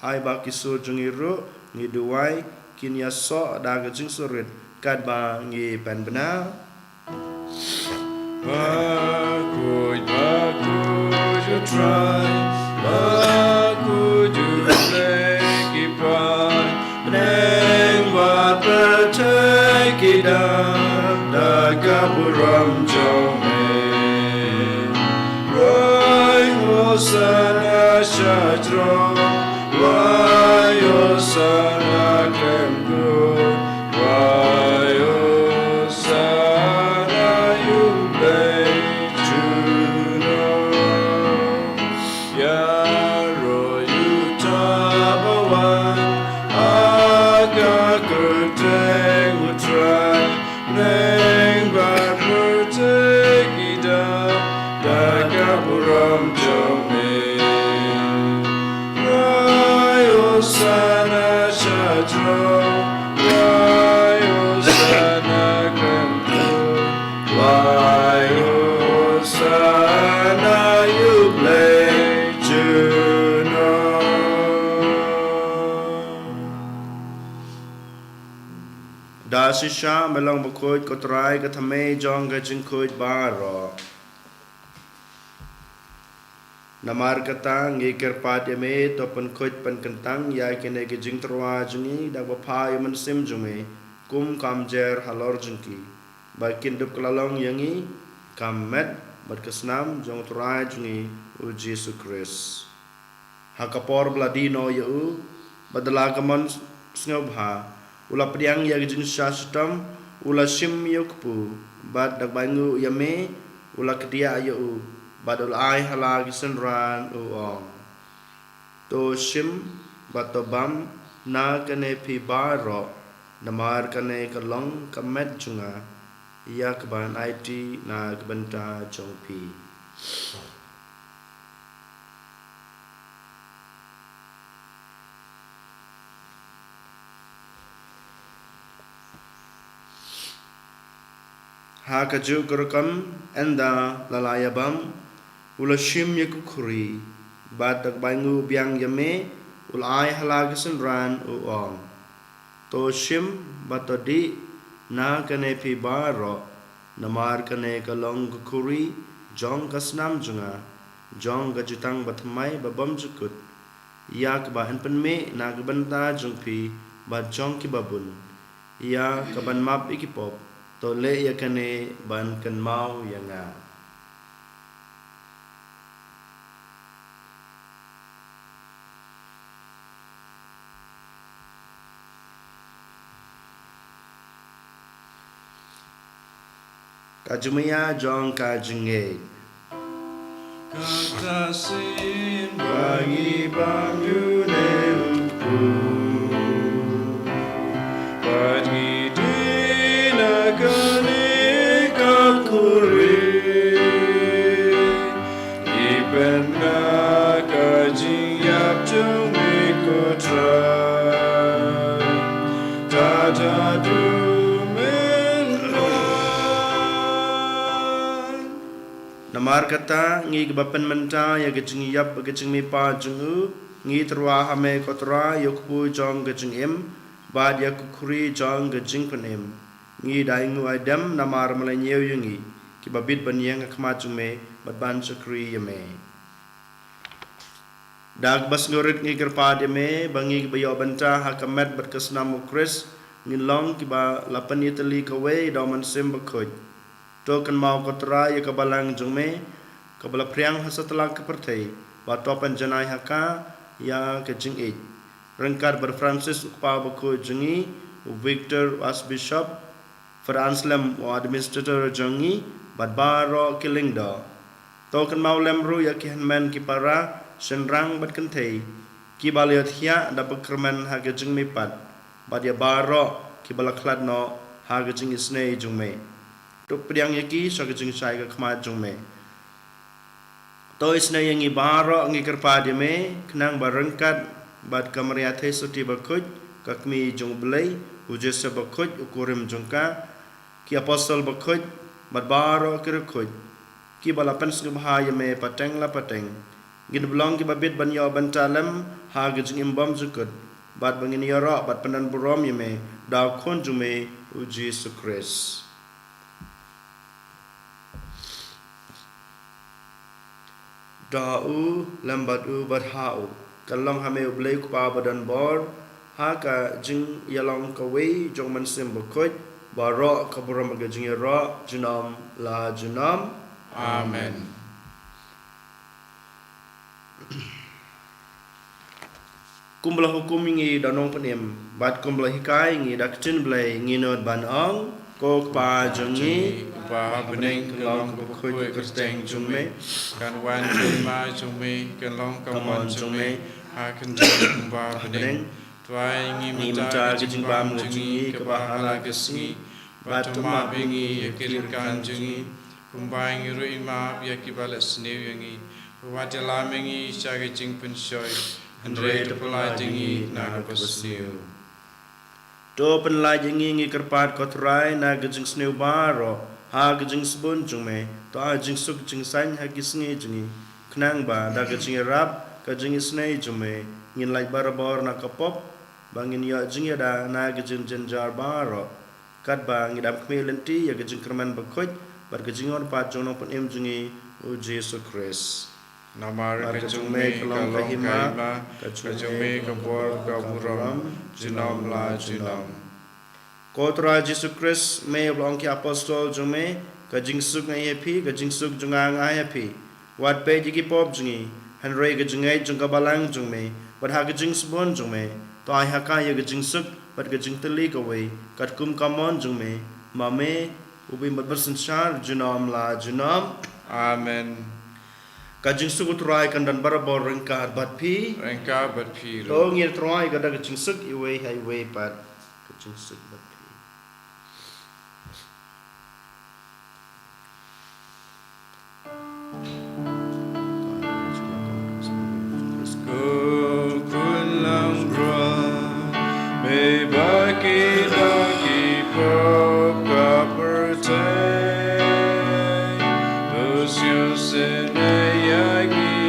Ai ba ki sur jong ngi ruh, ngi duwai, kin ïasoh da ka jingsurit katba ngi pynbna. Bakhuid, bakhuid u Trai, bakhuid u Blei, ki paid bneng bad pyrthei ki dap da ka burom jong me. Rwai Hosana sha throne, rwai Hosana khlem kut, rwai Hosana ïa u Blei junom. Ïaroh ïa uta ba wan ha ka kyrteng u Trai, bneng bad pyrthei ki dap da ka burom jong me. Rwai Hosana sha throne, rwai Hosana khlem kut, rwai Hosana ïa u Blei junom. Da shisha me long bakhuid ko Trai, ka thymmei jong ka jingkhuid baroh. Namar kata ngi kyrpad ïa me, to pynkhuid pynkyntang ïa kine ki jingtyrwa jong ngi da kaba phah ïa u Mynsiem jong me kum ka umjer halor jong ki, ba kin dup ka la long ïa ngi ka met bad ka snam jong u Trai jong ngi u Jisu Khrist. Ha ka por ba la die noh ïa u, bad da la ka mon sngewbha, u la pdiang ïa ka jingshah shitom, u la shim ïa u kpu, bad da kaba ainguh ïa me, u la kdiah ïa u, bad u la ai ha la ki synran, u ong: To shim bad to bam na kane phi baroh, namar kane ka long ka met jong nga, ïa kaban aiti na ka bynta jong phi. Ha kajuh ka rukom, ynda la la ïabam, u la shim ïa ka khuri, bad da kaba ainguh biang ïa me, u la ai ha la ki synran, u ong: To shim bad to dih na kane phi baroh, namar kane ka long ka khuri jong ka snam jong nga, jong ka jutang bathymmai babymjukut, ïa kaba yn pynmih na ka bynta jong phi bad jong kiba bun, ïa kaban map ïa ki pop. To leh ïa kane ban kynmaw ïa nga. Ka jingmaïa jong ka jingngeit. Kata shisien ba ngi bam ïa une u kpu, bad ngi dih na kane ka khuri, ngi pynbna ka jingïap jong me ko Trai, tad haduh men wan. Namar kata, ngi kiba pynmynta ïa ka jingïap bad ka jingmihpat jong u, ngi tyrwa ha me ko Trai, ïa u kpu jong ka jingim, bad ïa ka khuri jong ka jingpynim. Ngi da ainguh aidem namar me la ñiew ïa ngi, kiba bit ban ïeng ha khmat jong me bad ban shakri ïa me. Da kaba sngewrit ngi kyrpad ïa me ba ngi kiba ïoh bynta ha ka met bad ka snam u Khrist ngin long kiba la pynïatylli kawei da u Mynsiem Bakhuid. To kynmaw ko Trai ïa ka balang jong me kaba la phriang ha satlak ka pyrthei, ba to pynjanai ha ka ïa ka jingïeit, ryngkat bad Francis u Kpa Bakhuid jong ngi, u Victor u Archbishop, Father Anselm u Administrator jong ngi, bad baroh ki lyngdoh. To kynmaw lem ruh ïa ki hynmen ki para, shynrang bad kynthei, kiba la ïohthiah da bakyrmen ha ka jingmihpat, bad ïa baroh kiba la khlad noh ha ka jingisynei jong me. To pdiang ïa ki sha ka jingshai ka khmat jong me. To isynei ïa ngi baroh ngi kyrpad ïa me, khnang ba ryngkat bad ka Maria Theisotti Bakhuid, ka Kmie jong u Blei, u Joseph Bakhuid u kurim jong ka, ki Apostol Bakhuid bad baroh ki riewkhuid, kiba la pynsngewbha ïa me pateng la pateng, ngin long kiba bit ban ïoh bynta lem ha ka jingim bymjukut, bad ba ngin ïaroh bad pyndonburom ïa me da u Khun jong me u Jisu Khrist. Da u, lem bad u, bad ha u, kan long ha me u Blei u Kpa badonbor, ha ka jingïalong kawei jong u Mynsiem Bakhuid, baroh ka burom bad ka jingïaroh junom la junom. Amen. Kumba la hukum ïa ngi da u Nongpynim, bad kumba la hikai ïa ngi da ka ktien Blei, ngi nud ban ong: Ko Kpa jong ngi, uba ha bneng, kan long kaba khuid ka kyrteng jong me, kan wan ka hima jong me, kan long ka mon jong me ha ka khyndew kumba ha bneng. To ai ïa ngi mynta ka jingbam ka jong ngi kaba ha la ka sngi, bad to map ïa ngi ïa ki ryngkat jong ngi, kumba ngi ruh ngi map ïa kiba leh sniew ïa ngi. Wat ïalam ïa ngi sha ka jingpynshoi, hynrei to pyllait ïa ngi na kaba sniew. To pyllait ïa ngi, ngi kyrpad ko Trai, na ka jingsniew baroh, ha ka jingsbun jong me, to ai jingsuk jingsaiñ ha ki sngi jong ngi, khnang ba da ka jingïarap ka jingisynei jong me, ngin lait barabor na ka pop, ba ngin ïoh jingïada na ka jingjynjar baroh. Katba ngi dap khmih lynti ïa ka jingkyrmen bakhuid bad ka jingïoh pat jong u Nongpynim jong ngi u Jisu Khrist. Namar ka jong me ka long ka hima, ka jong me ka bor, ka burom, junom la junom. Ko Trai Jisu Khrist, me ba la ong ki apostol jong me, ka jingsuk nga ai ha phi, ka jingsuk jong nga nga ai ha phi. Wat peit ïa ki pop jong ngi, hynrei ka jingngeit jong ka balang jong me, bad ha ka jingsbun jong me, to ai ha ka ïa ka jingsuk bad ka jingtylli kawei, katkum ka mon jong me, ma me, u ba im bad ba synshar junom la junom. Amen. Ka jingsuk u Trai kan don barabor ryngkat bad phi. Ryngkat bad phi ruh. To ngin ïatrai ka da ka jingsuk iwei ha iwei pat. Ka jingsuk bad phi. Ko Khun langbrot, me ba ki da ki pop ka pyrthei, to sngewsynei ïa ngi.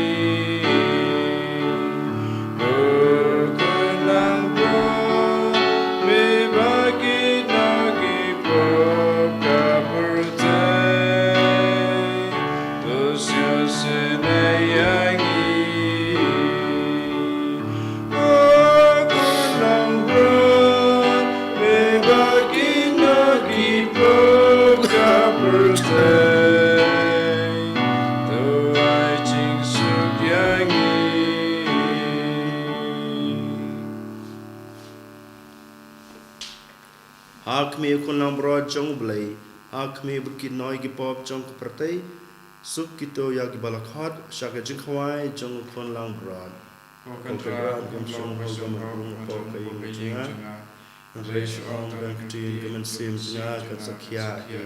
Ko Khun langbrot, me ba ki da ki pop ka pyrthei, to sngewsynei ïa ngi. Ko Khun langbrot, me ba ki da ki pop ka pyrthei, to ai jingsuk ïa ngi. Ha khmih, Khun langbrot jong U Blei, ha khmih bad ki nongïalam ki pop jong ka pyrthei, suk kito ïa kiba la khot sha ka jingkhawai jong U Khun langbrot. Ko Kynrad, ym shym long ba nga pop ka ïing jong nga, hynrei shu ong tang ka ktien, ka mynsiem jong nga kan sa khiah hi.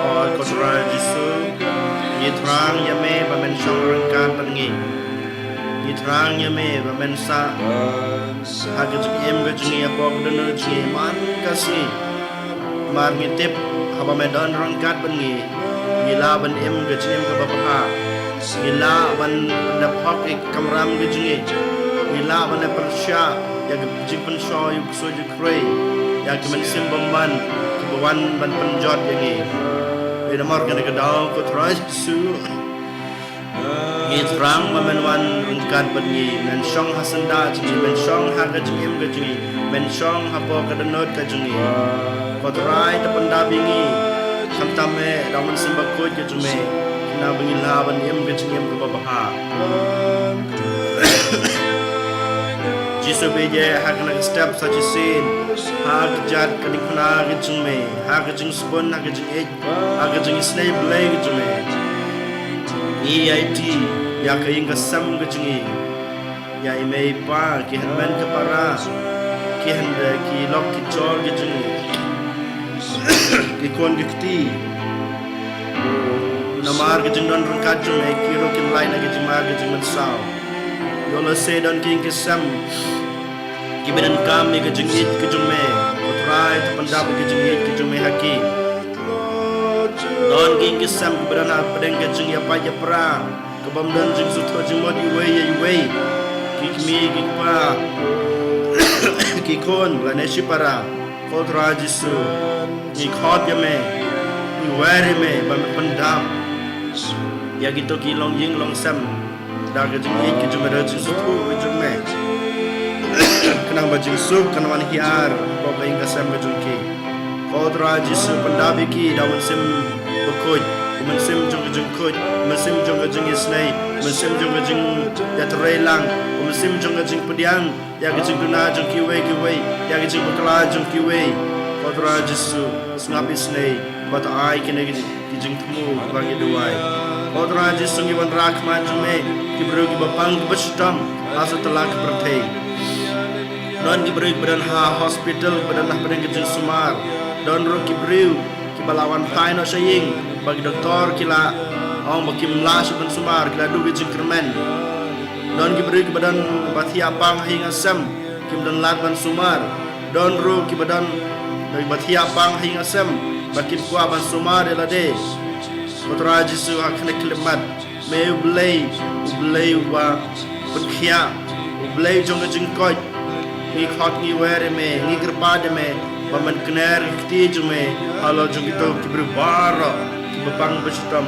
Oi, ko Trai Jisu, ngi thrang ïa me ba men shong ryngkat bad ngi. Ngi thrang ïa me ba men sah ha ka jingim ka jong ngi, hapoh ka dohnud jong ngi man ka sngi. Namar ngi tip haba me don ryngkat bad ngi, ngi lah ban im ka jingim kaba bha. Ngi lah ban dep hok ïa ka kamram ka jong ngi. Ngi lah ban dep pyrshah ïa ka jingpynshoh ïa u ksuid u khrei, ïa ki mynsiem bymman kiba wan ban pynjot ïa ngi. Dei namar kane ka daw, ko Trai Jisu, ngi thrang ba men wan ryngkat bad ngi, men shong ha syndah jong ngi, men shong ha ka jingim ka jong ngi, men shong hapoh ka dohnud ka jong ngi. Ko Trai, to pyndap ïa ngi, khamtam eh da u Mynsiem Bakhuid ka jong me, khnang ba ngin lah ban im ka jingim kaba bha. Jisu, beit ha kane ka step sa shisien ha ka jait ka diengphna ka jong me, ha ka jingsbun, ha ka jingïeit, ha ka jingisnei Blei ka jong me. Ngi ïaiti ïa ka ïing ka sem ka jong ngi, ïa i mei i pa, ki hynmen ki para, ki hynda ki lok ki jor ki jong ngi, ki khun ki kti. Namar ka jingdon ryngkat jong me, ki ruh kin lait na ka jingmar ka jingmynsaw. Ïoh lehse don ki ïing ki sem kiba donkam ïa ka jingïeit ka jong me. Ko Trai, to pyndap ïa ka jingïeit ka jong me ha ki. Don ki ïing ki sem kiba don hapdeng ka jingïapait ïapra, kaba ym don jingsngewthuh jingmut iwei ïa iwei. Ki kmie ki kpa, ki khun lane shipara. Ko Trai Jisu, ngi khot ïa me, ngi wer ïa me ba me pyndap ïa kito ki longïing longsem da ka jingïeit ka jong me, da ka jingsngewthuh ka jong me, khnang ba jingsuk kan wan hiar hapoh ka ïing ka sem ka jong ki. Ko Trai Jisu, pyndap ïa ki da u Mynsiem Bakhuid, u mynsiem jong ka jingkhuid, u mynsiem jong ka jingisnei, u mynsiem jong ka jingïatreilang, u mynsiem jong ka jingpdiang ïa ka jingduna jong kiwei kiwei, ïa ka jingbakla jong kiwei. Ko Trai Jisu, sngap isnei bad ai kine ki, ki jingthmu ba ngi duwai. Ko Trai Jisu, ngi wanrah khmat jong me ki briew kiba pang kiba shitom ha satlak ka pyrthei. Don ki briew kiba don ha hospital, kiba don hapdeng ka jingsumar. Don ruh ki briew kiba la wan phai noh sha ïing, ba ki doktor ki la ong ba kim lah shuh ban sumar, ki la duh ki jingkyrmen. Don ki briew kiba don ba thiah pang ha ïing ha sem, kim don lad ban sumar. Don ruh kiba don ba thiah pang ha ïing ha sem, ba kim kwah ban sumar ïa lade. Ko Trai Jisu, ha kane ka khyllipmat, me U Blei, U Blei uba pynkhiah, U Blei jong ka jingkoit. Ngi khot, ngi wer ïa me, ngi kyrpad ïa me ba men kner ïa ka kti jong me halor jong kito ki briew baroh kiba pang ba shitom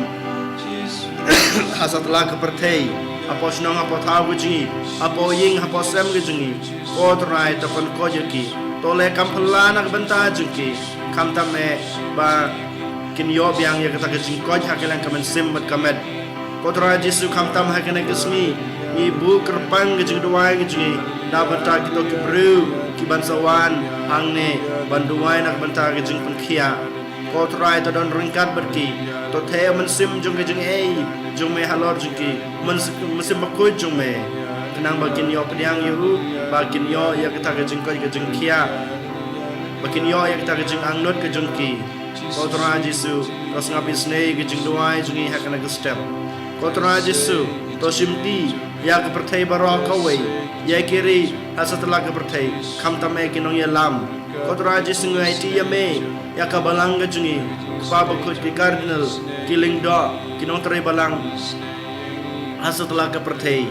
ha satlak ka pyrthei, hapoh shnong hapoh thaw ka jong ngi, hapoh ïing hapoh sem ka jong ngi. Ko Trai, to pynkoit ïa ki, to leh kam phylla na ka bynta jong ki, khamtam eh ba kin ïoh biang ïa kata ka jingkoit ha ka liang ka mynsiem bad ka met. Ko Trai Jisu, khamtam ha kane ka sngi ngi buh kyrpang ka jingduwai ka jong ngi na bynta kito ki briew kiban sa wan hangne ban duwai na ka bynta ka jingpynkhiah. Ko Trai, to don ryngkat bad ki, to theh u mynsiem jong ka jingaiei jong me halor jong ki, myns-, mynsiem bakhuid jong me, khnang ba kin ïoh pdiang ïa u, ba kin ïoh ïa kata ka jingkoit ka jingkhiah, ba kin ïoh ïa kata ka jingangnud ka jong ki. Ko Trai Jisu, to sngap isnei ka jingduwai jong ngi ha kane ka step. Ko Trai Jisu, to shimti ïa ka pyrthei baroh kawei, ïa ki ri ha satlak ka pyrthei, khamtam eh ki nongïalam. Ko Trai Jisu, ngi aiti ïa me ïa ka balang ka jong ngi, ki kpa bakhuid, ki cardinal, ki lyngdoh, ki nongtrei balang ha satlak ka pyrthei.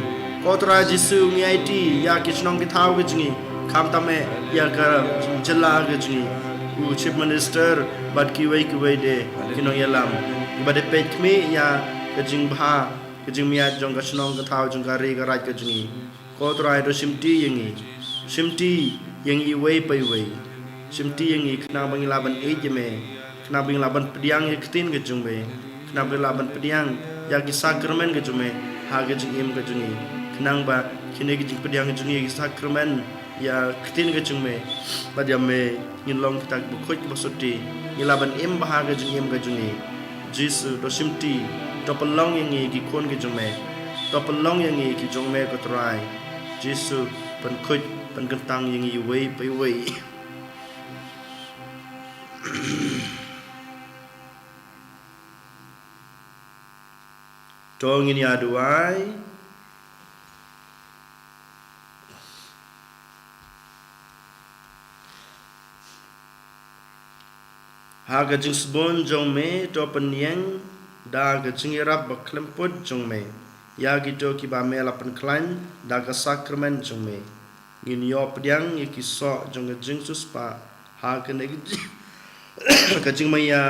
Ko Trai Jisu, ngi aiti ïa ki shnong ki thaw ka jong ngi, khamtam eh ïa ka jylla ka jong ngi, u Chief Minister bad kiwei kiwei de ki nongïalam, kiba dei peit khmih ïa ka jingbha ka jingmiat jong ka shnong ka thaw jong ka ri ka raij ka jong ngi. Ko Trai, to shimti ïa ngi, shimti ïa ngi iwei pa iwei, shimti ïa ngi khnang ba ngin lah ban ïeit ïa me, khnang ba ngin lah ban pdiang ïa ka ktien ka jong me. Khnang ba ngi lah ban pdiang ïa ki sakramen ka jong me ha ka jingim ka jong ngi. Khnang ba kine ki jingpdiang ka jong ngi ïa ki sakramen, ïa ka ktien ka jong me bad ïa me, ngin long kita kiba khuid kiba soti. Ngi lah ban im bha ha ka jingim ka jong ngi. Jisu, to shimti, to pynlong ïa ngi ki khun ka jong me. To pynlong ïa ngi ki jong me, ko Trai. Jisu, pynkhuid, pynkyntang ïa ngi iwei pa iwei. To ngin ïa duwai. Ha ka jingsbun jong me, to pynïeng da ka jingïarap bakhlem put jong me ïa kito kiba me la pynkhlaiñ da ka sakramen jong me. Ngin ïoh pdiang ïa ki soh jong ka jingsiewspah ha kane ka jing-, ka jingmaïa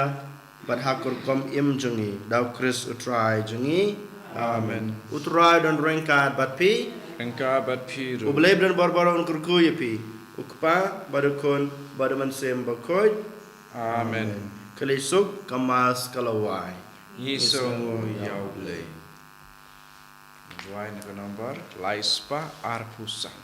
bad ha ka rukom im jong ngi, da U Khrist U Trai jong ngi. Amen. U Trai don ryngkat bad phi. Ryngkat bad phi ruh. U Blei ba don bor bor un kyrkhu ïa phi, U Kpa bad U Khun bad U Mynsiem Bakhuid. Amen. Khublei shibun, ka Mass ka la wai. Ngi sngewnguh ïa U Blei. Duwai na ka nombar lai spah arphew san.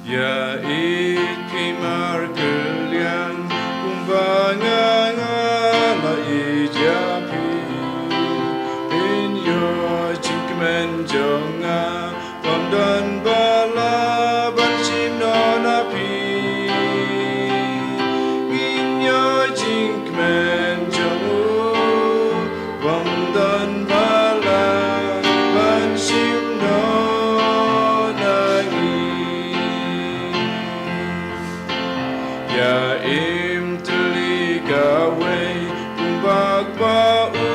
Ïa ïeit phi markylliang kumba nga nga la ïeit ïa phi. Phin ïoh jingkmen jong nga, bym don ba lah ban shim noh na phi. Ngin ïoh jingkmen jong u, bym don ba lah ban shim noh na ngi. Ïa im tylli kawei, kumba Kpa u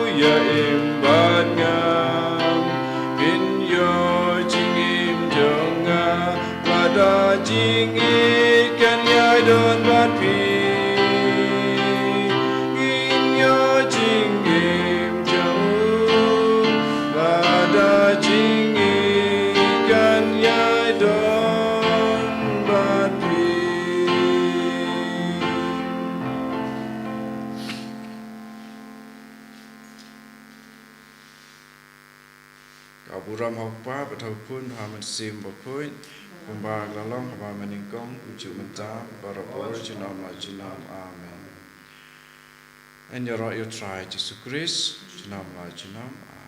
ïa im bad nga. Phin ïoh jingim jong nga, lada jingïeit kan ïai don bad phi. Ngin ïoh jingim jong u, lada jingïeit kan ïai don bad phi. Ka burom ha U Kpa bad ha U Khun bad ha U Mynsiem Bakhuid, kumba ka la long haba mynnyngkong, kumjuh mynta, barabor, junom la junom. Amen. Yn ïaroh ïa U Trai Jisu Khrist, junom la junom. Amen.